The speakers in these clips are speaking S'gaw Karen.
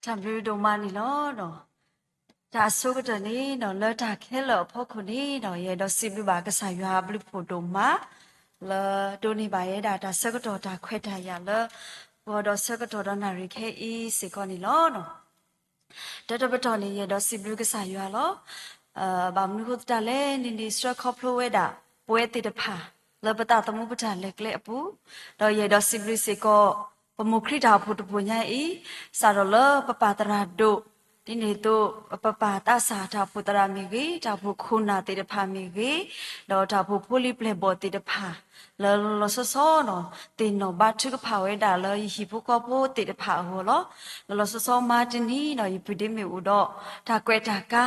တၢ်ဘျုးဒိၣ်မးန့ၣ်လီၤ. တၢ်အဆိကတၢၢ်န့ၣ်ဒီး လၢတၢ်ခဲလၢာ်အဖီခိၣ်န့ၣ်ဒီး ယအဲၣ်ဒိးစံးဘျုးဘၣ်ကစၢ်ယွၤအဘျုးဖှိၣ်ဒိၣ်မး လၢဒိးန့ၢ်ဘၣ်ယဲဒၣ်တၢ်ဆၢကတီၢ်တၢ်ခွဲးတၢ်ယာ်လၢ ဂီၤဒီးဆၢကတီၢ်ဒီးနၣ်ရံၣ်ခဲအံၤစ့ၢ်ကီးန့ၣ်လီၤ. တၢ်တပတီၢ်န့ၣ် ယအဲၣ်ဒိးစံးဘျုးကစၢ်ယွၤလီၤ. ဘၣ်မနုၤဃိသတးလဲၣ်န့ၣ်န့ၣ် ဆှၢခီဖျိဝဲဒၣ် ပဝဲသ့ၣ်တဖၣ် လၢပသးသမူပတၢ်လဲၤကျဲအပူၤ, ဒီးယအဲၣ်ဒိးစံးဘျုးစ့ၢ်ကီး ပမိၢ်ခရံာ်တၢ်အိၣ်ဖှိၣ်တဘိၣ်ညါအံၤ, စးထီၣ်လၢပပၢ်သရၣ်ဒိၣ် ဒ်န့ၣ်အသိး ပပၢ်သးစၢ်တၢ်အိၣ်ဖှိၣ်သရၣ်မ့ၢ်ဂ့ၤ, တၢ်အိၣ်ဖှိၣ်ခိၣ်နၢ်သ့ၣ်တဖၣ်မ့ၢ်ဂ့ၤ, ဒီးတၢ်အိၣ်ဖှိၣ်ဖိလံၤပျဲၢ်ဘီၣ်သ့ၣ်တဖၣ် လၢလီၤလီၤဆီဆီဆီဒီး သ့ၣ်နီၣ်ဘါထုကဖၣ်ဝဲဒၣ်လၢယဟံၣ်ဖိဃီဖိသ့ၣ်တဖၣ်အဂီၢ်လီၤ. လီၤလီၤဆီဆီမးတနံၤဒီး ယပုၢ်ဒ့မုၣ်အိၣ်ဒီး တၢ်ကွဲးတၢ်ကါ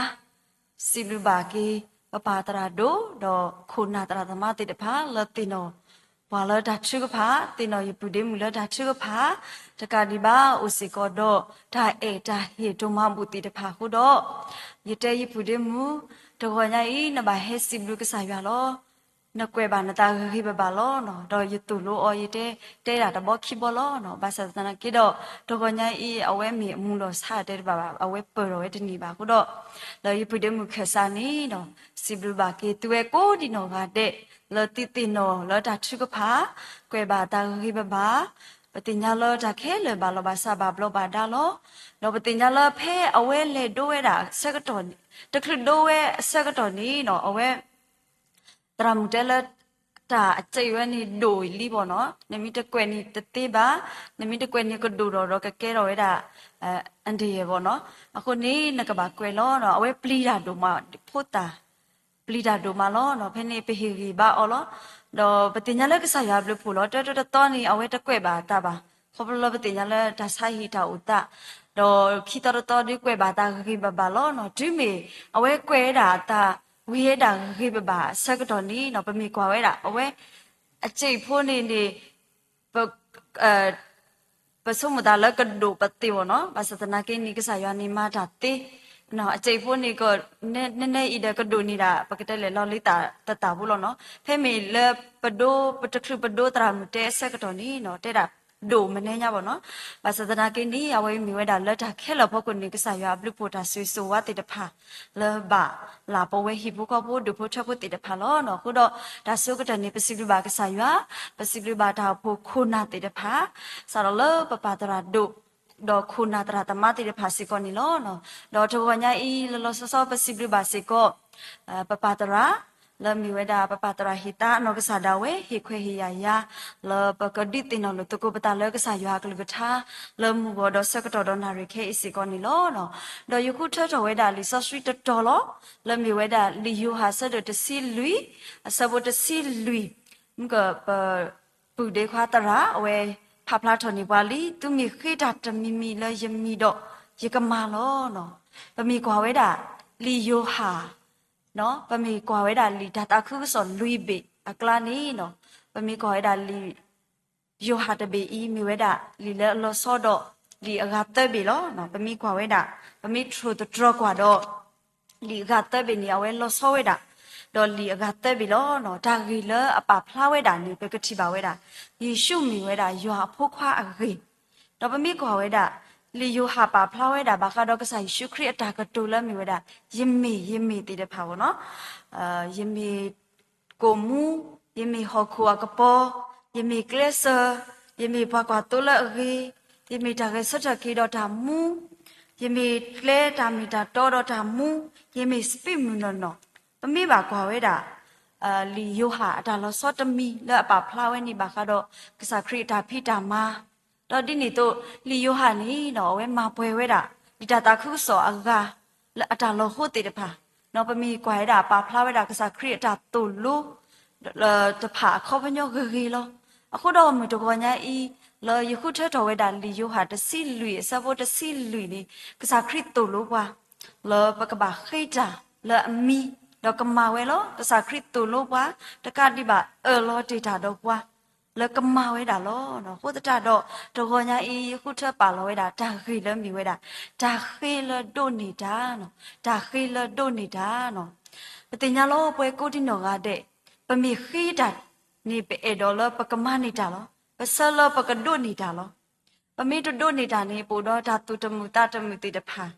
စံးဘျုးဘၣ်က့ၤ ပပၢ်သရၣ်ဒိၣ် ဒီးခိၣ်နၢ်သရၣ်သမါသ့ၣ်တဖၣ် လၢသ့ၣ်နီၣ်ပှၤလၢတၢ်ထုကဖၣ်, သ့ၣ်နီၣ်ယပုၢ်ဒ့မုၣ်လၢတၢ်ထုကဖၣ်, တကးဒံးဘၣ်အိၣ်စ့ၢ်ကီးဒီး တၢ်အဲၣ်တၢ်ဟ့ၣ်ဒိၣ်မးဘူးသ့ၣ်တဖၣ်အဃိဒီး, ယတဲယပုၢ်ဒ့မုၣ်, တဂီၤညါအံၤ နဘၣ်ဟဲစံးဘျုးကစၢ်ယွၤလီၤ. နကွဲးဘၣ်နသးဂ့ၤဂ့ၤဘၣ်ဘၣ်လီၤ. ဒီးယသိၣ်လိအီၤ ယတဲ, တဲဒၣ်တဘီခံဘီလီၤ. ဘၣ်ဆၣ်သနာ်က့ဒီး တဂီၤညါအံၤ အဝဲမ့ၢ်အမူလီၤဆါတဲတဘၣ်ဘၣ်, အဝဲပၢၢ်ထီၣ်ဝဲတန့ၢ်ဘၣ်အဃိဒီး, လၢယပုၢ်ဒ့မုၣ်ခၢၣ်စးန့ၣ်ဒီး စံးဘျုးဘၣ်က့ၤသုဝဲကိးဒံးနီၢ်ဂၤဒဲး လၢသုသ့ၣ်နီၣ်လၢတၢ်ထုကဖၣ်, ကွဲးဘၣ်တၢ်ဂ့ၤဂ့ၤဘၣ်ဘၣ်, ပသ့ၣ်ညါလၢတၢ်ခဲလၢာ်ဘၣ်လီၤဘၣ်စးဘၣ်ဘျီးဘၣ်ဒါလီၤ. ဒီးပသ့ၣ်ညါလၢဖဲအဝဲလဲၤဒိဝဲဒၣ်အဆၢကတီၢ်, တချုးဒိဝဲအဆၢကတီၢ်န့ၣ်ဒီး အဝဲ သရၣ်မုၣ်တဲလၢ တၢ်အစ့ၣ်ဝဲန့ၣ်ဒိၣ်လံဘၣ်နီၤ, နမ့ၢ်တကွဲးန့ၣ်တသ့ဘၣ်, နမ့ၢ်တကွဲးန့ၣ်ကဒိၣ်ထီၣ်ဒီးကကဲထီၣ်ဝဲဒၣ် အန္တရာယ်ဘၣ်နီၤ, အဃိန့ၣ် နကဘၣ်ကွဲးလီၤ. အဝဲပျံၤတၢ်ဒိၣ်မး, ဖိသၣ် ပျံၤတၢ်ဒိၣ်မးလီၤ. ဖဲန့ၣ်ပဟ့ၣ်ဂံၢ်ဘါအီၤလီၤ. ဒီးပသ့ၣ်ညါလၢကစၢ်ယွၤအဘျုးဖှိၣ်လီၤ. တၢတတီၤန့ၣ် အဝဲတကွဲးဘၣ်အသးဘၣ်, ခီဖျိလၢပသ့ၣ်ညါလၢတၢ်ဆါဟံၣ်တၢ်အိၣ်သး, ဒီးခံတီၤတတီၤဒုးကွဲးဘၣ်အသးဂ့ၤဂ့ၤဘၣ်ဘၣ်လီၤ. တုၤမ့ၢ်အဝဲကွဲးဝဲဒၣ်အသး ဝံၤဝဲဒၣ်ဂ့ၤဂ့ၤဘၣ်ဘၣ်အဆၢကတီၢ်န့ၣ်နီၤ, ပမ့ၢ်ကွၢ်ဝဲဒၣ် အဝဲ အစ့ၣ်ဖိန့ၣ်န့ၣ် ပဆိကမိၣ်သးလၢကဒိၣ်ပသ့ဘၣ်နီၤ, ဘၣ်ဆၣ်သနာ်က့န့ၣ် ကစၢ်ယွၤန့ၣ်မၤတၢ်သ့, အစ့ၣ်ဖိန့ၣ်က နဲနဲအံၤဒီးကဒိၣ်န့ၢ်ဒၣ် ပကတဲလဲၣ်လီၤလံသးတသၣ်ဖိလီၤနီၤ. ဖဲမ့ၢ်လၢပဒိ ပတချုးပဒိသရၣ်မုၣ်တဲအဆၢကတီၢ်န့ၣ်နီၤ, တဲဒၣ်ဒိၣ်မနဲညါဘၣ်နီၤ. ဘၣ်ဆၣ်သနာ်က့န့ၣ် အဝဲအံၤမ့ၢ်ဝဲဒၣ်လၢတၢ်ခဲလၢာ်အဖီခိၣ်န့ၣ် ကစၢ်ယွၤအဘျုးဖှိၣ်တၢ်ဆိၣ်ဂ့ၤဆိၣ်ဝါသ့ၣ်တဖၣ် လၢဘၣ်လၢပဝဲဟံၣ်ဖိဃီဖိဒူၣ်ဖိထၢဖိသ့ၣ်တဖၣ်လီၤ. အဃိဒီး တၢ်ဆိကတၢၢ်န့ၣ် ပစံးဘျုးဘၣ်ကစၢ်ယွၤ, ပစံးဘျုးဘၣ်တၢ်အိၣ်ဖှိၣ်ခိၣ်နၢ်သ့ၣ်တဖၣ်, စးထီၣ်လၢပပၢ်သရၣ်ဒိၣ် ဒီးခိၣ်နၢ်သရၣ်သမါသ့ၣ်တဖၣ်စ့ၢ်ကီးန့ၣ်လီၤ. ဒီးတဂီၤညါအံၤ လီၤလီၤဆီဆီပစံးဘျုးဘၣ်စ့ၢ်ကီး ပပၢ်သရၣ် လၢမ့ၢ်ဝဲဒၣ်ပပၢ်သရၣ်ဟ့ၣ်သါအနီၢ်ကစၢ်ဒၣ်ဝဲ ဟ့ၣ်ခွဲးဟ့ၣ်ယာ်ယၤ လၢပကဒုးသ့ၣ်နီၣ်လိာ်သကိးပသးလၢကစၢ်ယွၤအကလုၢ်ကထါ လၢမုၢ်ဂီၤဒီးဆၢကတီၢ်ဒီးနၣ်ရံၣ်ခဲအံၤစ့ၢ်ကီးန့ၣ်လီၤ. ဒီးယဃုထၢထီၣ်ဝဲဒၣ်လံာ်စီဆှံတတီၤလီၤ. လၢမ့ၢ်ဝဲဒၣ်လံာ်ယိၤဟၣ်အဆၢဒိၣ်တဆံလွံၢ် အဆၢဖိတဆံလွံၢ် မ့ၢ်ကပ ပုၢ်ဒ့ခွါသရၣ် အဝဲဖးဖျါထီၣ်န့ၢ်ပှၤလံ, သုမ့ၢ်ဃ့တၢ်တမံၤမံၤလၢယမံၤဒီး ယကမၤလီၤ. ပမ့ၢ်ကွၢ်ဝဲဒၣ် လံာ်ယိၤဟၣ်, ပမ့ၢ်ကွၢ်ဝဲဒၣ်လံာ်တၢ်သးခုကစီၣ်လွံၢ်ဘ့ၣ်အကျါန့ၣ်, ပမ့ၢ်ကွၢ်ဝဲဒၣ်လံာ် ယိၤဟၣ်တဘ့ၣ်အံၤ မ့ၢ်ဝဲဒၣ်လံာ်လၢအလီၤဆီဒီး လံာ်အဂၤသၢဘ့ၣ်လီၤ. ပမ့ၢ်ကွၢ်ဝဲဒၣ် ပမ့ၢ်ထိၣ်သတြီၤကွၢ်ဒီး လံာ်အဂၤသၢဘ့ၣ်န့ၣ် အဝဲလီၤဆီဝဲဒၣ် ဒီးလံာ်အဂၤသၢဘ့ၣ်လီၤ. တၢ်ဂ့ၢ်လၢအပာ်ဖျါဝဲဒၣ်န့ၣ် ပကထံၣ်ဘၣ်ဝဲဒၣ် ယ့ၣ်ၡူးမ့ၢ်ဝဲဒၣ်ယွၤအဖိခွါအဂ့ၢ်, ဒီးပမ့ၢ်ကွၢ်ဝဲဒၣ် လံာ်ယိၤဟၣ်ပာ်ဖျါဝဲဒၣ် ဘၣ်ဃးဒီးကစၢ်ယ့ၣ်ၡူးခရံာ်အတၢ်ကတိၤလၢမ့ၢ်ဝဲဒၣ် ယမ့ၢ်ယမ့ၢ်သ့ၣ်တဖၣ်ဘၣ်နီၤ, ယမ့ၢ် ကိၣ်မူ, ယမ့ၢ်ဟီၣ်ခိၣ်အကပီၤ, ယမ့ၢ်ကျဲစၢၤ, ယမ့ၢ်ပှၤကွၢ်သိလၢအဂ့ၤ, ယမ့ၢ်တၢ်ဂဲၤဆၢထၢၣ်က့ၤဒီးတၢ်မူ, ယမ့ၢ်ကျဲတၢ်မ့ၢ်တၢ်တီဒီးတၢ်မူ, ယမ့ၢ်စပံးမုၢ်နီၢ်နီၢ်, ပမ့ၢ်ဘၣ်ကွၢ်ဝဲဒၣ် လံာ်ယိၤဟၣ်အတၢ်လီၤဆီတမံၤလၢအပာ်ဖျါဝဲန့ၣ်ဘၣ်ဃးဒီး ကစၢ်ခရံာ်အတၢ်ဖံးတၢ်မၤ ဒီးဒ်န့ၣ်အသိး လံာ်ယိၤဟၣ်န့ၣ်ဒီး အဝဲမၤပှဲၤဝဲဒၣ် လံာ်တၢ်သးခုကစီၣ်အဂၤ လၢအတၢ်လီၤဟိသ့ၣ်တဖၣ်, ဒီးပမ့ၢ်ကွၢ်ဝဲဒၣ်ပာ်ဖျါဝဲဒၣ်ကစၢ်ခရံာ်အတၢ်သိၣ်လိ တဖၣ်အခီပညီဂ့ၤဂ့ၤလီၤ. အဃိဒီးမုၢ်တဂီၤညါအံၤ လၢယဃုထၢထီၣ်ဝဲဒၣ်လံာ်ယိၤဟၣ်တဆံလွံၢ်အဆၢဖိတဆံလွံၢ်န့ၣ် ကစၢ်ခရံာ်သိၣ်လိပှၤ လၢပကဘၣ်ဃ့တၢ်လၢအမံၤ ဒီးကမၤဝဲလီၤ. ကစၢ်ခရံာ်သိၣ်လိပှၤ တကးဒံးဘၣ်အၢၣ်လီၤတ့ၢ်တၢ်ဒီးပှၤ လၢကမၤဝဲဒၣ်လီၤ. အဃိသတးဒီး တဂီၤညါအံၤ ယဃုထၢပာ်လီၤဝဲဒၣ် တၢ်ဂ့ၢ်လၢမ့ၢ်ဝဲဒၣ် တၢ်ဃ့လၢဒိးန့ၢ်တၢ်, တၢ်ဃ့လၢဒိးန့ၢ်တၢ်. ပသ့ၣ်ညါလီၤ ပဝဲကိးဒံနီၢ်ဂၤဒဲး ပမ့ၢ်ဃ့တၢ်န့ၣ် ပအဲၣ်ဒိးလၢပကမၤန့ၢ်တၢ်လီၤ. ပဆၢလၢပကဒိးန့ၢ်တၢ်လီၤ. ပမ့ၢ်တဒိးန့ၢ်တၢ်န့ၣ် ပအိၣ်ဒီးတၢ်သူၣ်တမုာ်သးတမုာ်သ့ၣ်တဖၣ်,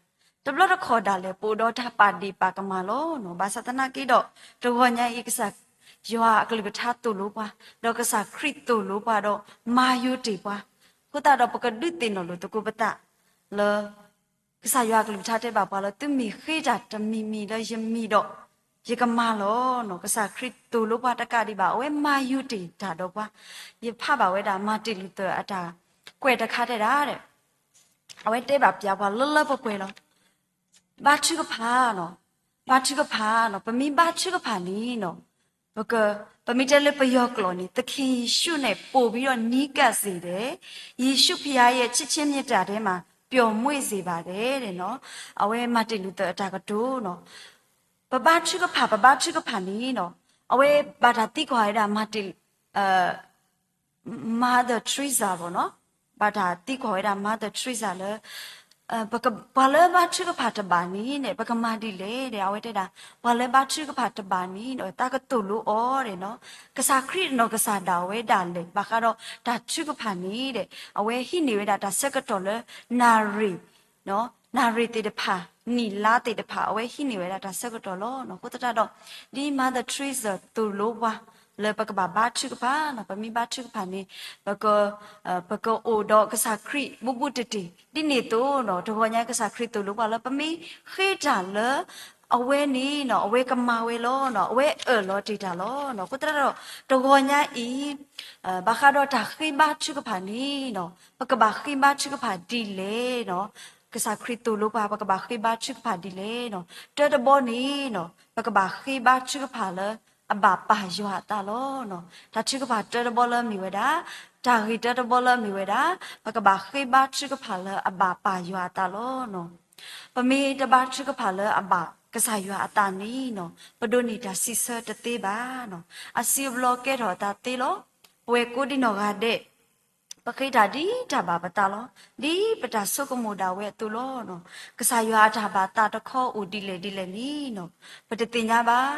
တဘျီတခီၣ်ဒၣ်လဲာ် ပအိၣ်ဒီးတၢ်ပာ်ဒ့ၣ်ပာ်ကမၣ်လီၤ. ဘၣ်ဆၣ်သနာ်က့ဒီး တဂီၤညါအံၤ ကစၢ်ယွၤအကလုၢ်ကထါသိၣ်လိပှၤ, ဒီးကစၢ်ခရံာ်သိၣ်လိပှၤဒီးမၤယိၤတ့ၢ်ပှၤ, အဃိသတးဒီး ပကဒုးသ့ၣ်နီၣ်လိာ်သကိးပသးလၢ ကစၢ်ယွၤအကလုၢ်ကထါတဲဘၣ်ပှၤလၢ သုမ့ၢ်ဃ့တၢ်တမံၤမံၤလၢယမံၤဒီး ယကမၤလီၤ. ကစၢ်ခရံာ်သိၣ်လိပှၤတကးဒံးဘၣ်, အဝဲမၤယိၤတ့ၢ်တၢ်ဒီးပှၤ. ယဖးဘၣ်ဝဲဒၣ် Martin Luther အတၢ်ကွဲးတခါတဲဒၣ်, အဝဲတဲဘၣ်ပှၤလၢလၢပှဲၤပှဲၤလီၤ. ဘါထုကဖၣ်, ဘါထုကဖၣ်, ပမ့ၢ်ဘါထုကဖၣ်န့ၣ် ပမ့ၢ်တဲလၢပယီၤကျိာ်န့ၣ် သခင်ယေရှုနဲ့ပိုပြီးတော့နီးကပ်စေတယ်, ယေရှုဖခင်ရဲ့ချစ်ခြင်းမေတ္တာထဲမှာပျော်မွေ့စေပါတယ် အဝဲ Martin Luther အတၢ်ကတိၤ, ပဘါထုကဖၣ်, ပဘါထုကဖၣ်န့ၣ် အဝဲဘၣ်တၢ်သံကွၢ်ဝဲဒၣ် Martin, Mother Teresa ဘၣ်နီၤ, ဘၣ်တၢ်သံကွၢ်ဝဲဒၣ် Mother Teresa လၢ ပှၤလၢဘါထုကဖၣ်တဘၣ်န့ၣ် ပကမၤဒ်လဲၣ်ဒီး အဝဲတဲဒၣ် ပှၤလၢဘါထုကဖၣ်တဘၣ်န့ၣ် တၢ်ကသိၣ်လိအီၤဒီး ကစၢ်ခရံာ်အနီၢ်ကစၢ်ဒၣ်ဝဲဒၣ်လဲာ် ဘၣ်ဃးဒီးတၢ်ထုကဖၣ်န့ၣ်ဒီး အဝဲဟံးန့ၢ်ဝဲဒၣ်တၢ်ဆၢကတီၢ်လၢ နၣ်ရံၣ် နၣ်ရံၣ်သ့ၣ်တဖၣ်, နံၣ်လါသ့ၣ်တဖၣ် အဝဲဟံးန့ၢ်ဝဲဒၣ်တၢ်ဆၢကတီၢ်လီၤ. အဃိသတးဒီး ဒ် Mother Teresa သိၣ်လိပှၤ လၢပကဘၣ်ဘါထုကဖၣ်, ပမ့ၢ်ဘါထုကဖၣ်န့ၣ် ပက, ပကအိၣ်ဒီးကစၢ်ခရံာ်ဘူးဘူးတံၢ်တံၢ်, ဒ်န့ၣ်အသိး တဂီၤညါကစၢ်ခရံာ်သိၣ်လိပှၤလၢ ပမ့ၢ်ဃ့တၢ်လၢ အဝဲန့ၣ် အဝဲကမၤဝဲလီၤ, အဝဲအၢၣ်လီၤတ့ၢ်တၢ်လီၤ. အဃိသတးဒီး တဂီၤညါအံၤ ဘၣ်ဃးဒီးတၢ်ဃ့ဘါထုကဖၣ်န့ၣ် ပကဘၣ်ဃ့ဘါထုကဖၣ်ဒ်လဲၣ်. ကစၢ်ခရံာ်သိၣ်လိပှၤ ပကဘၣ်ဃ့ဘါထုကဖၣ်ဒ်လဲၣ်. တၢတဘီန့ၣ် ပကဘၣ်ဃ့ဘါထုကဖၣ်လၢအဘၣ်ပာ်ယွၤအသးလီၤ. တၢ်ထုကဖၣ်တၢတဘီလၢအမ့ၢ်ဝဲဒၣ်, တၢ်ဂ့ၢ်တၢတဘီလၢအမ့ၢ်ဝဲဒၣ်, ပကဘၣ်ဃ့ဘါထုကဖၣ်လၢအဘၣ်ပာ်ယွၤအသးလီၤ. ပမ့ၢ်တဘါထုကဖၣ်လၢအဘၣ်ကစၢ်ယွၤအသးန့ၣ် ပဒိးန့ၢ်တၢ်စံးဆၢတသ့ဘၣ်. အစံးအဘျီကဲထီၣ်အသးသ့လီၤ. ပဝဲကိးဒံနီၢ်ဂၤဒဲး ပဃ့တၢ်ဒ်တၢ်ဘၣ်ပသးလီၤ. ဒ်ပတၢ်ဆိကမိၣ်ဒၣ်ဝဲအသိးလီၤ. ကစၢ်ယွၤအတၢ်ဘၣ်သးတခီအိၣ်ဒ်လဲၣ်ဒ်လဲၣ်န့ၣ် ပတသ့ၣ်ညါဘၣ်.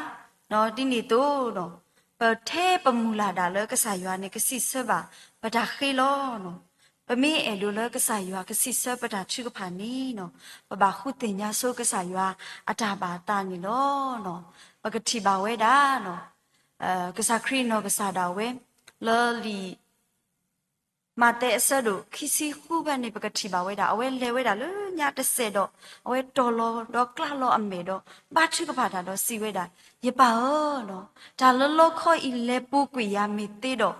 ဒ်န့ၣ်အသိး ပထဲပမုၢ်လၢ်ဒၣ်လၢကစၢ်ယွၤန့ၣ် ကစံးဆၢဘၣ်ပတၢ်ဃ့လီၤ. ပမ့ၢ်အဲၣ်ဒိးလၢကစၢ်ယွၤကစံးဆၢပတၢ်ထုကဖၣ်န့ၣ် ပဘၣ်ဃုသ့ၣ်ညါဆိကစၢ်ယွၤအတၢ်ဘၣ်သးန့ၣ်လီၤ. ပကထံၣ်ဘၣ်ဝဲဒၣ် ကစၢ်ခရံာ်အနီၢ်ကစၢ်ဒၣ်ဝဲ လၢလံာ် မးသဲအဆၢဒိၣ်ခံဆံဃုဖဲန့ၣ် ပကထံၣ်ဘၣ်ဝဲဒၣ် အဝဲလဲၤဝဲဒၣ်လၢညါတစဲးဒီး အဝဲတီၤလီၤဒီးကျါလီၤအမဲာ်ဒီး ဘါထုကဖၣ်တၢ်ဒီးစံးဝဲဒၣ်, ယပၢ်ဧၢ, တၢ်လၢလီခီအံၤလဲၤပူၤကွံာ်ယၤမ့ၢ်သ့ဒီး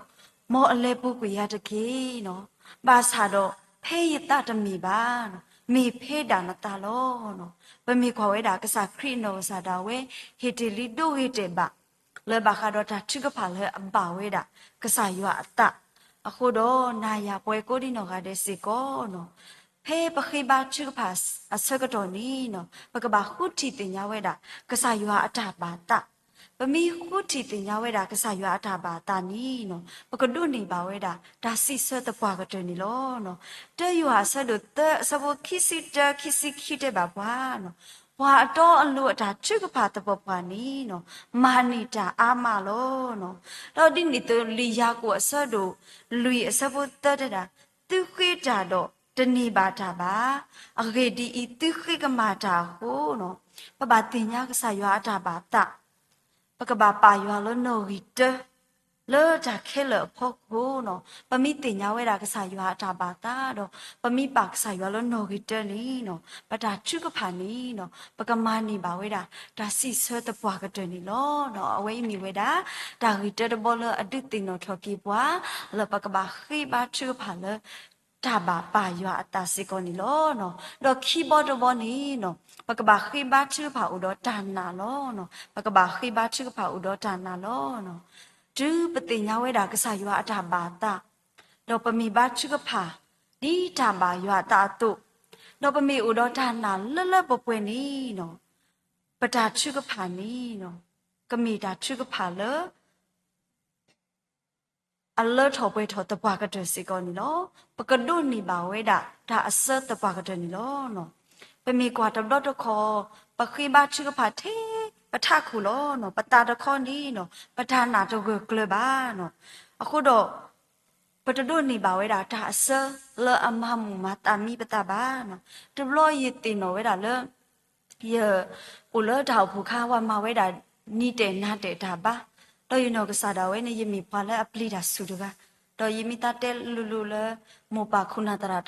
မ်အလဲၤပူၤကွံာ်ယၤတက့ၢ်. ဘၣ်ဆၣ်ဒီးဖဲယသးတမ့ၢ်ဘၣ်, မ့ၢ်ဖဲဒၣ်နသးလီၤ. ပမ့ၢ်ကွၢ်ဝဲဒၣ် ကစၢ်ခရံာ်အနီၢ်ကစၢ်ဒၣ်ဝဲ ဟ့ၣ်တ့ၢ်လံဒိဂ့ၤတဲာ်ဘၣ် လၢဘၣ်ဃးဒီးတၢ်ထုကဖၣ်လၢအဘၣ်ဝဲဒၣ် ကစၢ်ယွၤအသး, အဃိဒီးနၤယၤပဝဲကိးဒံနီၢ်ဂၤဒဲးစ့ၢ်ကီး ဖဲပဃ့ဘါထုကဖၣ်အဆၢကတီၢ်န့ၣ် ပကဘၣ်ဃုထံၣ်သ့ၣ်ညါဝဲဒၣ် ကစၢ်ယွၤအတၢ်ဘၣ်သး. ပမ့ၢ်ဃုထံၣ်သ့ၣ်ညါဝဲဒၣ် ကစၢ်ယွၤအတၢ်ဘၣ်သးန့ၣ် ပကဒိးန့ၢ်ဘၣ်ဝဲဒၣ် တၢ်စံးဆၢသပှၢ်ကတၢၢ်န့ၣ်လီၤ. တၢယိၤဟၣ်အဆၢဒိၣ်သၢ အဆၢဖိခံဆံတၢ ခံဆံခံတဲဘၣ်ပှၤ ပှၤအတီအလိၤအတၢ်ထုကဖၣ်သပှၢ်ပှၢ်န့ၣ် မၤန့ၢ်တၢ်အါမးလီၤ. ဒီးဒ်န့ၣ်အသိး လံာ်ယၤကိာ်အဆၢဒိၣ်လွံၢ်အဆၢဖိသၢတဲဒၣ်, သုဃ့တၢ်ဒီးတန့ၢ်ဘၣ်တၢ်ဘၣ်. အဂ့ၢ်ဒ်အံၤ, သုဃ့ကမၣ်တၢ်အဃိ ပဘၣ်သ့ၣ်ညါကစၢ်ယွၤအတၢ်ဘၣ်သး ပကဘၣ်ပာ်ယွၤလၢနီၣ်ဂံၢ်တၢ လၢတၢ်ခဲလၢာ်အဖီခိၣ်န့ၣ် ပမ့ၢ်သ့ၣ်ညါဝဲဒၣ်ကစၢ်ယွၤအတၢ်ဘၣ်သးဒီး ပမ့ၢ်ပာ်ကစၢ်ယွၤလၢနီၣ်ဂံၢ်တၢန့ၣ် ပတၢ်ထုကဖၣ်န့ၣ် ပကမၤန့ၢ်ဘၣ်ဝဲဒၣ် တၢ်စံးဆၢသပှၢ်ကတၢၢ်န့ၣ်လီၤ. အဝဲအံၤမ့ၢ်ဝဲဒၣ် တၢ်ဂ့ၢ်တၢတဘီလၢအဒုးသ့ၣ်နီၣ်ထီၣ်က့ၤပှၤ လၢပကဘၣ်ဃ့ဘါထုကဖၣ်လၢ တၢ်ဘၣ်ပာ်ယွၤအသးစ့ၢ်ကီးန့ၣ်လီၤ. ဒီးခံဘီတဘီန့ၣ် ပကဘၣ်ဃ့ဘါထုကဖၣ်အိၣ်ဒီးတၢ်နာ်လီၤ. ပကဘၣ်ဃ့ဘါထုကဖၣ်အိၣ်ဒီးတၢ်နာ်လီၤ. တုၤပသ့ၣ်ညါဝဲဒၣ်ကစၢ်ယွၤအတၢ်ဘၣ်သး ဒီးပမ့ၢ်ဘါထုကဖၣ် ဒ်တၢ်ဘၣ်ယွၤအသးအသိး, ဒီးပမ့ၢ်အိၣ်ဒီးတၢ်နာ်လၢလၢပှဲၤပှဲၤန့ၣ် ပတၢ်ထုကဖၣ်န့ၣ် ကမ့ၢ်တၢ်ထုကဖၣ်လၢ အလၢထီၣ်ပှဲၤထီၣ်သပှၢ်ကတၢၢ်စ့ၢ်ကီးန့ၣ်လီၤ. ပကဒိးန့ၢ်ဘၣ်ဝဲဒၣ် တၢ်အဆၢသပှၢ်ကတၢၢ်န့ၣ်လီၤ. ပမ့ၢ်ကွၢ်တဘျီတခီၣ် ပဃ့ဘါထုကဖၣ်ထဲ ပထးခိၣ်လီၤ. ပသးတခီန့ၣ် ပတၢ်နာ်တဂၢၢ်ကျၢၤဘၣ်. အဃိဒီး ပတဒိးန့ၢ်ဘၣ်ဝဲဒၣ်တၢ်အဆၢလၢအမၤမုာ်မၤသးမံပသးဘၣ်နီၤ. တဘျီယသ့ၣ်နီၣ်ဝဲဒၣ်လၢ ယအိၣ်လၢတၢ်အိၣ်ဖှိၣ်ခါ ပှၤမၤဝဲဒၣ်နံၤတဲာ်နၤတဲာ်တၢ်ဘါ, ဒီးယနီၢ်ကစၢ်ဒၣ်ဝဲန့ၣ် ယမ့ၢ်ပှၤလၢအပျံၤတၢ်ဆူၣ်တဂၤ, ဒီးယမ့ၢ်သးတဲလိၤလိၤလၢ မိၢ်ပၢ်ခိၣ်နၢ်သရၣ်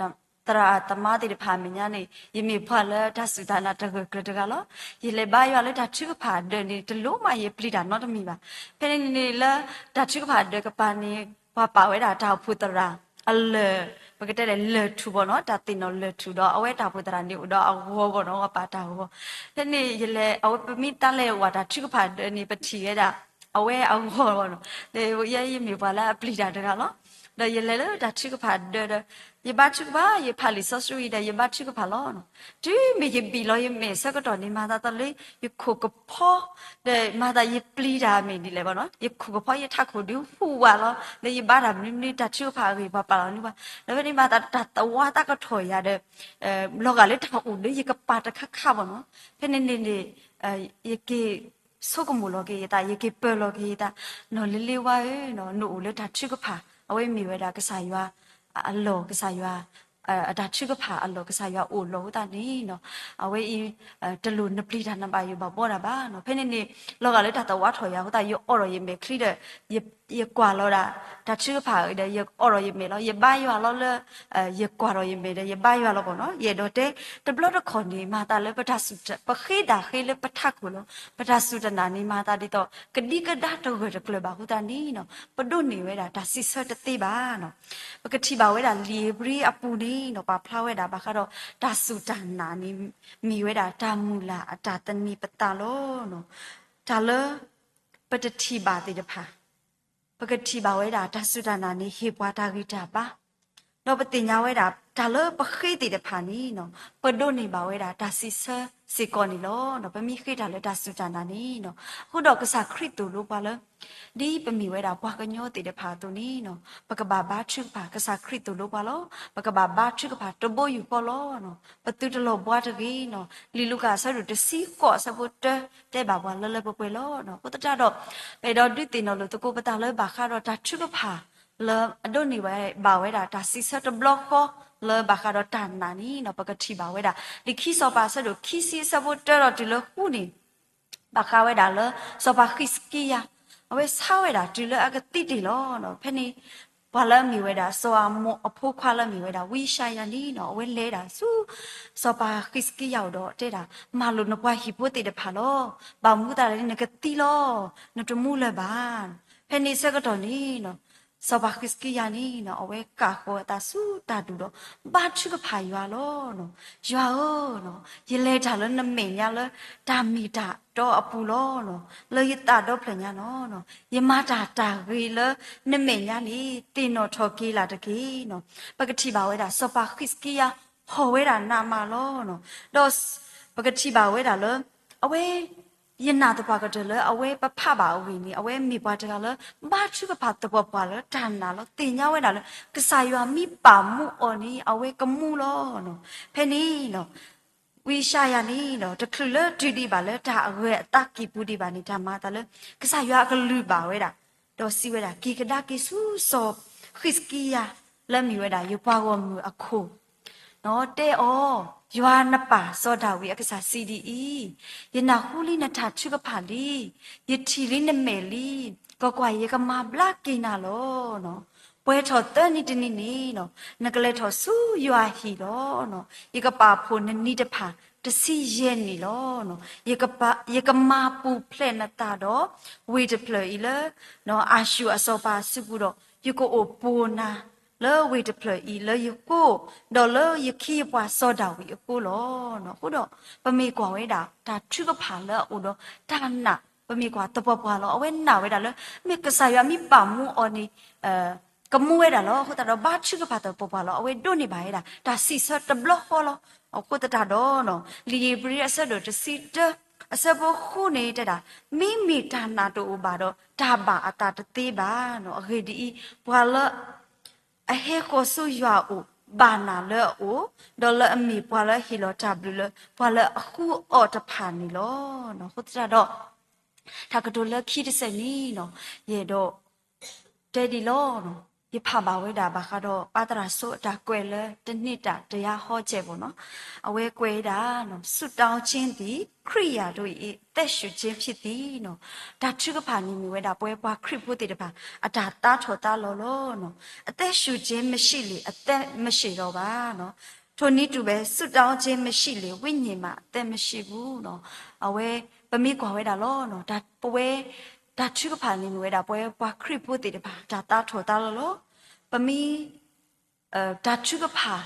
သရၣ်သမါသ့ၣ်တဖၣ်အမဲာ်ညါန့ၣ် ယမ့ၢ်ပှၤလၢတၢ်စူၢ်တၢ်နာ်တဂၢၢ်ကျၢၤတဂၤလီၤ. ယလဲၤဘါယွၤလၢတၢ်ထုကဖၣ်ဒၢးန့ၣ် တလိၣ်မးယပျံၤတၢ်နီတမံၤဘၣ်. ဖဲန့ၣ်န့ၣ်လၢတၢ်ထုကဖၣ်ဒၢးကပၤန့ၣ် ပှၤပာ်ဝဲဒၣ်တၢ်အိၣ်ဖှိၣ်သရၣ်အလၢၢ်, ပကတဲလဲၣ်လၢၢ်ထူၣ်ဘၣ်နီၤ, တၢ်သ့ၣ်နီၣ်လၢၢ်ထူၣ်ဒီး အဝဲတၢ်အိၣ်ဖှိၣ်သရၣ်န့ၣ်အိၣ်ဒီးအဂီၤဘၣ်နီၤ, ပှၤပာ်တၢ်ဂီၤ. ဖဲန့ၣ်ယလဲၤ အဝဲပမ့ၢ်သးလဲၤဝဲတၢ်ထုကဖၣ်ဒၢးန့ၣ် ပထံၣ်ဝဲဒၣ် အဝဲအဂီၤဘၣ်နီၤ. ဒီးယဲယမ့ၢ်ပှၤလၢအပျံၤတၢ်တဂၤလီၤ. ဒီးယလဲၤလီၤလၢတၢ်ထုကဖၣ်ဒၢးဒီး ယဘါထုကဖၣ်, ယဖးလံာ်စီဆှံဒီး ယဘါထုကဖၣ်လီၤ. တုၤမ့ၢ်ယဘံၣ်လီၤယမဲာ်ဆၢကတီၢ်န့ၣ် မၤသးလၢယခိၣ်ကဖီ, ဒီးမၤသးယပျံၤတၢ်မ့ၢ်ဒ်လဲၣ်ဘၣ်နီၤ, ယခိၣ်ကဖီယထးခိၣ်ဒုးဟူးဝးလီၤ, လၢယဘါတၢ်မနုၤမနုၤ တၢ်ထုကဖၣ်အဂ့ၢ် ပှၤပာ်လီၤန့ၢ်ပှၤ, ဒီးဖဲန့ၣ်မၤသးတၢ်သဝါသးကထီၣ်ယၤဒီး လီၤဂာ်လၢတၢ်အိၣ်လၢယကပၤတခါခါဘၣ်နီၤ. ဖဲန့ၣ်န့ၣ်န့ၣ် ယက့ၤ ဆိကမိၣ်လီၤက့ၤယသး, ယက့ၤပၢၤလီၤက့ၤယသး, နီၢ်လ့လ့ဝါဧၢ, နအိၣ်လၢတၢ်ထုကဖၣ်, အဝဲမ့ၢ်ဝဲဒၣ်ကစၢ်ယွၤအလီၢ်, ကစၢ်ယွၤ အတၢ်ထုကဖၣ်အလီၢ်, ကစၢ်ယွၤအိၣ်လီၤအဃိသတးန့ၣ်နီၤ, အဝဲအံၤ တလိၣ်နပျံၤတၢ်နဘၣ်ယိၣ်ဘၣ်ဘီတၢ်ဘၣ်နီၤ. ဖဲန့ၣ်န့ၣ် လီၤဂာ်လၢတၢ်သဝါထီၣ်ယၤအဃိသတး ယအိးထီၣ်ယမဲာ်ချံဒီး ယကွၢ်လီၤဒၣ် တၢ်ထုကဖၣ်ဒီး ယအိးထီၣ်ယမဲာ်လီၤ, ယဘါယွၤလီၤလၢ ယကွၢ်ထီၣ်ယမဲာ်ဒီး ယဘါယွၤလီၤဘၣ်နီၤ. ယအဲၣ်ဒိးတဲ တဘျီတခီၣ်န့ၣ် မၤသးလၢပတၢ်စူၢ် ပဃ့တၢ်ဃ့လၢပထးခိၣ်လီၤ. ပတၢ်စူၢ်တၢ်နာ်န့ၣ် မၤသးဒ်သိး ကဒံကဒါတဂၢၢ်တကျၢၤဘၣ်အဃိသတးန့ၣ်နီၤ, ပဒိးန့ၢ်ဝဲဒၣ်တၢ်စံးဆၢတသ့ဘၣ်နီၤ. ပကထံၣ်ဘၣ်ဝဲဒၣ်လံာ်ဧ့ၤဘြံၤအပူၤန့ၣ်နီၤ, ပာ်ဖျါဝဲဒၣ်ဘၣ်ဃးဒီး တၢ်စူၢ်တၢ်နာ်န့ၣ် မ့ၢ်ဝဲဒၣ်တၢ်မုၢ်လၢ်အတၢ်သန့ၤပသးလီၤ. တၢ်လၢ ပတထံၣ်ဘၣ်သ့ၣ်တဖၣ် ပကထံၣ်ဘၣ်ဝဲဒၣ် တၢ်စူၢ်တၢ်နာ်န့ၣ် ဟ့ၣ်ပှၤတၢ်ဂံၢ်တၢ်ဘါ, ဒီးပသ့ၣ်ညါဝဲဒၣ် တၢ်လၢပဃ့သ့ၣ်တဖၣ်န့ၣ်နီၤ, ပဒိးန့ၢ်ဘၣ်ဝဲဒၣ် တၢ်စံးဆၢစ့ၢ်ကီးန့ၣ်လီၤ. ပမ့ၢ်ဃ့တၢ်လၢတၢ်စူၢ်တၢ်နာ်န့ၣ်နီၤ, အဃိဒီးကစၢ်ခရံာ်သိၣ်လိပှၤလၢ ဒ်ပမ့ၢ်ဝဲဒၣ်ပှၤကညီသ့ၣ်တဖၣ်အသိးန့ၣ်နီၤ, ပကဘၣ်ဘါထုကဖၣ် ကစၢ်ခရံာ်သိၣ်လိပှၤလီၤ. ပကဘၣ်ဘါထုကဖၣ်တဘိယူၢ်ဃီလီၤ. ပသုတလီၤဘှါတဂ့ၤနီၤ. လံာ်လူၤကၣ်အဆၢဒိၣ်တဆံဃိးအဆၢဖိတၢ တဲဘၣ်ပှၤလၢလၢပှဲၤပှဲၤလီၤ. အဃိသတးဒီး ပအဲၣ်ဒိးဒုးသ့ၣ်နီၣ်လိာ်သကိးပသးလၢဘၣ်ဃးဒီးတၢ်ထုကဖၣ် လၢအဒိးန့ၢ်ဝဲဘၣ်ဝဲဒၣ်တၢ်စံးဆၢတဘျီဃီ လၢဘၣ်ဃးဒီးတၢ်နာ်န့ၣ်နီၤ, ပကထံၣ်ဘၣ်ဝဲဒၣ် လံာ်ခံစီၤပၤအဆၢဒိၣ်ခံဆံအဆၢဖိတၢဒီးတုၤလၢဃုန့ၣ် ဘၣ်ဃးဝဲဒၣ်လၢ စီၤပၤဃံးစကံယၤ အဝဲဆါဝဲဒၣ်တုၤလၢအကသံတ့ၢ်လီၤ. ဖဲန့ၣ် ပှၤလၢအမ့ၢ်ဝဲဒၣ် စီၤအၤမိၣ်အဖိခွါလၢအမ့ၢ်ဝဲဒၣ် ဝံယၡါယၤန့ၣ်နီၤ, အဝဲလဲၤဒၣ်ဆူ စီၤပၤဃံးစကံယၤအိၣ်ဒီးတဲဒၣ်, မၤလိာ်နပှၤဟံၣ်ဖိသ့ၣ်တဖၣ်လီၤ. ဘၣ်မနုၤအဃိသတးလဲၣ်န့ၣ် နကသံလီၤ. နတမူလၢၤဘၣ်. ဖဲန့ၣ်ဆၢကတီၢ်န့ၣ်နီၤ, စီၤပၤဃံးစကံယၤန့ၣ်နီၤ, အဝဲကၣ်ဃီၤအသးဆူတၢ်ဒူၣ်ဒီး ဘါထုကဖၣ်ယွၤလီၤ. ယွၤဧၢ, ယလဲၤတၢ်လၢနမဲာ်ညါလၢ တၢ်မ့ၢ်တၢ်တီအပူၤလီၤ. လၢယသးဒီဖျၢၣ်ညါနီၤ, ယမၤတၢ်တၢ်ဂ့ၤလၢနမဲာ်ညါန့ၣ် သ့ၣ်နီၣ်ထီၣ်က့ၤလၢ်တက့ၢ်နီၤ. ပကထံၣ်ဘၣ်ဝဲဒၣ် စီၤပၤဃံးစကံယၤ ဟီၣ်ဝဲဒၣ်နးမးလီၤ. ဒီးပကထံၣ်ဘၣ်ဝဲဒၣ်လၢ အဝဲ ယနာ်သပှၢ်ကတၢၢ်လၢအဝဲပဖးဘၣ်အဂ့ၢ်န့ၣ် အဝဲမ့ၢ်ပှၤတဂၤလၢ ဘါထုကဖၣ်သပှၢ်ပှၢ်လၢတၢ်နာ်လီၤ. သ့ၣ်ညါဝဲဒၣ်လၢ ကစၢ်ယွၤမ့ၢ်ပာ်မူအီၤန့ၣ် အဝဲကမူလီၤ. ဖဲန့ၣ် ဝံယၡါယၤန့ၣ် တချုးလၢတုၤဒံးဘၣ်လၢတၢ်အဂၢၢ်အသးကံၢ်ပူၤဒံးဘၣ်န့ၣ် တၢ်မၤအသးလၢ ကစၢ်ယွၤအကလုၢ်ဘၣ်ဝဲဒၣ်, ဒီးစံးဝဲဒၣ် က့ၤကဒါက့ၤဆူစီၤဃံးစကံယၤ လၢမ့ၢ်ဝဲဒၣ် ယပှၤဂီၢ်မုၢ်အခိၣ် တဲအီၤ, ယွၤနပၢ်စီၤဒၤဝံးအကစၢ်စံးဒ်အံၤ, ယနၢ်ဟူလံနတၢ်ထုကဖၣ်လံ, ယထံၣ်လံနမဲာ်လံ, ကွၢ်ကွၢ်, ယကမၤဘျါက့ၤနၤလီၤ. ပှဲၤထီၣ်သၢနံၤတနံၤန့ၣ် နကလဲၤထီၣ်ဆူယွၤဟံၣ်လီၤ. ယကပာ်ဖှိၣ်နနံၤတဖၣ်တဆံယဲၢ်နံၣ်လီၤ. ယကမၤပူၤဖျဲးနသးဒီးဝ့ၢ်တဖျၢၣ်အံၤလၢ အၤၡူၢ်အစီၤပၤအစုပူၤဒီး ယကအိၣ်ပိၢ်နၤ လၢဝ့ၢ်တဖျၢၣ်အံၤလၢယဃိ, ဒီးလၢယခ့ယပှၤစီၤဒၤဝံးအဃိလီၤ. အဃိဒီး ပမ့ၢ်ကွၢ်ဝဲဒၣ် တၢ်ထုကဖၣ်လၢအအိၣ်ဒီးတၢ်နာ်, ပမ့ၢ်ကွၢ်သပှၢ်ပှၢ်လီၤ. အဝဲနာ်ဝဲဒၣ်လၢ မ့ၢ်ကစၢ်ယွၤမ့ၢ်ပာ်မူအီၤန့ၣ် ကမူဝဲဒၣ်လီၤ. အဃိသတးဒီး ဘါထုကဖၣ်သပှၢ်ပှၢ်လီၤ. အဝဲဒိးန့ၢ်ဘၣ်ဝဲဒၣ် တၢ်စံးဆၢတဘျီဃီလီၤ. အဃိသတးဒီး လံာ်ဧ့ၤဘြံၤအဆၢဒိၣ်တဆံတၢ အဆၢဖိဃုန့ၣ်တဲဒၣ်, မ့မ့ၢ်တၢ်နာ်တအိၣ်ဘၣ်ဒီး တၢ်ဘၣ်အသးတသ့ဘၣ်. အဂ့ၢ်ဒ်အံၤ, ပှၤလၢ အဟဲဃီၤဆူယွၤအအိၣ် ဘၣ်နာ်လၢအအိၣ်, ဒီးလၢအမ့ၢ်ပှၤလၢအဟ့ၣ်လီၤတၢ်ဘျုးလၢ ပှၤလၢအဃုအီၤတဖၣ်န့ၣ်လီၤ. အဃိသတးဒီး တၢ်ကတိၤလၢခံတစဲးန့ၣ် ယအဲၣ်ဒိးတဲဒ်လီၤ. ယဖးဘၣ်ဝဲဒၣ်ဘၣ်ဃးဒီး ပၢ်သရၣ်စီအတၢ်ကွဲးလၢ တနံၤတၢ်တယါဟီကဲးဘၣ်နီၤ, အဝဲကွဲးဝဲဒၣ်, ဆုတောင်းခြင်းသည် ခရစ်ယာတို့၏ အသက်ရှင်ခြင်းဖြစ်သည်နီၤ. တၢ်ထုကဖၣ်န့ၣ်မ့ၢ်ဝဲဒၣ် ပဝဲပှၤခရံာ်ဖိသ့ၣ်တဖၣ် အတၢ်သါထီၣ်သါလီၤလီၤနီၤ. အသက်ရှင်ခြင်းမရှိလေ အသက်မရှိတော့ဘၣ်နီၤ. ထိုနည်းတူပဲ ဆုတောင်းခြင်းမရှိလေ ဝိညာဉ်မှာ အသက်မရှိဘူးနီၤ. အဝဲ ပမ့ၢ်ကွၢ်ဝဲဒၣ်လီၤနီၤ, ပဝဲ တၢ်ထုကဖၣ်န့ၣ်မ့ၢ်ဝဲဒၣ် ပဝဲပှၤခရံာ်ဖိသ့ၣ်တဖၣ် တၢ်သါထီၣ်သါလီၤလီၤ. ပမ့ၢ် တၢ်ထုကဖၣ်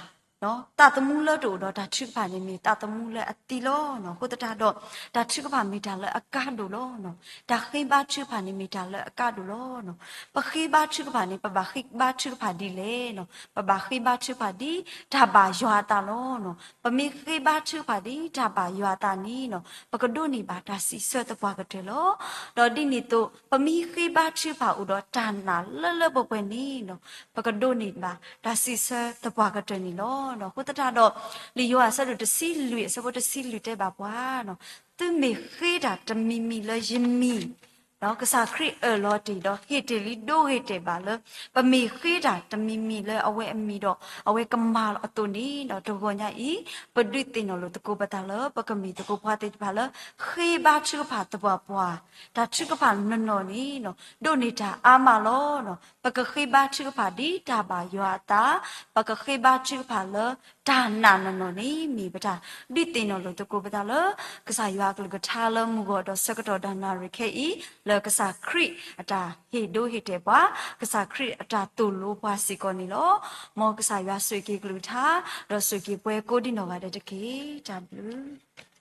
သးသမူလၢတအိၣ်ဒီးတၢ်ထုကဖၣ်န့ၣ်မ့ၢ်သးသမူလၢအသံလီၤနီၤ. အဃိသတးဒီး တၢ်ထုကဖၣ်မ့ၢ်တၢ်လၢအကါဒိၣ်လီၤနီၤ. တၢ်ဃ့ဘါထုကဖၣ်န့ၣ်မ့ၢ်တၢ်လၢအကါဒိၣ်လီၤနီၤ. ပဃ့ဘါထုကဖၣ်န့ၣ် ပဘၣ်ဃ့ဘါထုကဖၣ်ဒ်လဲၣ်နီၤ. ပဘၣ်ဃ့ဘါထုကဖၣ်ဒ်တၢ်ဘၣ်ယွၤအသးလီၤနီၤ. ပမ့ၢ်ဃ့ဘါထုကဖၣ်ဒ်တၢ်ဘၣ်ယွၤအသးန့ၣ်နီၤ ပကဒိးန့ၢ်ဘၣ်တၢ်စံးဆၢသပှၢ်ကတၢၢ်လီၤ. ဒီးဒ်န့ၣ်အသိး ပမ့ၢ်ဃ့ဘါထုကဖၣ်အိၣ်ဒီးတၢ်နာ်လၢလၢပှဲၤပှဲၤန့ၣ်နီၤ ပကဒိးန့ၢ်ဘၣ်တၢ်စံးဆၢသပှၢ်ကတၢၢ်န့ၣ်လီၤ. အဃိသတးဒီး လံာ်ယိၤဟၣ်အဆၢဒိၣ်တဆံလွံၢ်အဆၢဖိတဆံလွံၢ်တဲဘၣ်ပှၤနီၤ, သုမ့ၢ်ဃ့တၢ်တမံၤမံၤလၢယမံၤ ကစၢ်ခရံာ်အၢၣ်လီၤတ့ၢ်ဒီးဟ့ၣ်တ့ၢ်လံဒိဂ့ၤတဲာ်ဘၣ်လၢ ပမ့ၢ်ဃ့တၢ်တမံၤမံၤလၢအဝဲအမံၤဒီး အဝဲကမၤလီၤအသိးန့ၣ်ဒီး တဂီၤညါအံၤ ပဒုးသ့ၣ်နီၣ်လိာ်သကိးပသးလၢ ပကမ့ၢ်သကိးပှၤသ့ၣ်တဖၣ်လၢ ဃ့ဘါထုကဖၣ်သပှၢ်ပှၢ်, တၢ်ထုကဖၣ်နီၢ်နီၢ်န့ၣ် ဒိးန့ၢ်တၢ်အါမးလီၤ. ပကဃ့ဘါထုကဖၣ်ဒ်တၢ်ဘၣ်ယွၤအသး, ပကဃ့ဘါထုကဖၣ်လၢတၢ်နာ်နီၢ်နီၢ်န့ၣ် မ့ၢ်ပတၢ်ဒုးသ့ၣ်နီၣ်လိာ်သကိးပသးလၢ ကစၢ်ယွၤအကလုၢ်ကထါလၢမုၢ်ဂီၤဒီးဆၢကတီၢ်ဒၣ်နၣ်ရံၣ်ခဲအံၤ လၢကစၢ်ခရံာ်အတၢ်ဟ့ၣ်ဒိဟ့ၣ်တဲာ်ပှၤ, ကစၢ်ခရံာ်အတၢ်သိၣ်လိပှၤစ့ၢ်ကီးန့ၣ်လီၤ. မ်ကစၢ်ယွၤဆိၣ်ဂ့ၤက့ၤကလုၢ်ကထါ ဒီးဆိၣ်ဂ့ၤက့ၤပှၤကိးဒံနီၢ်ဂၤဒဲးတက့ၢ်. တၢ်ဘျုး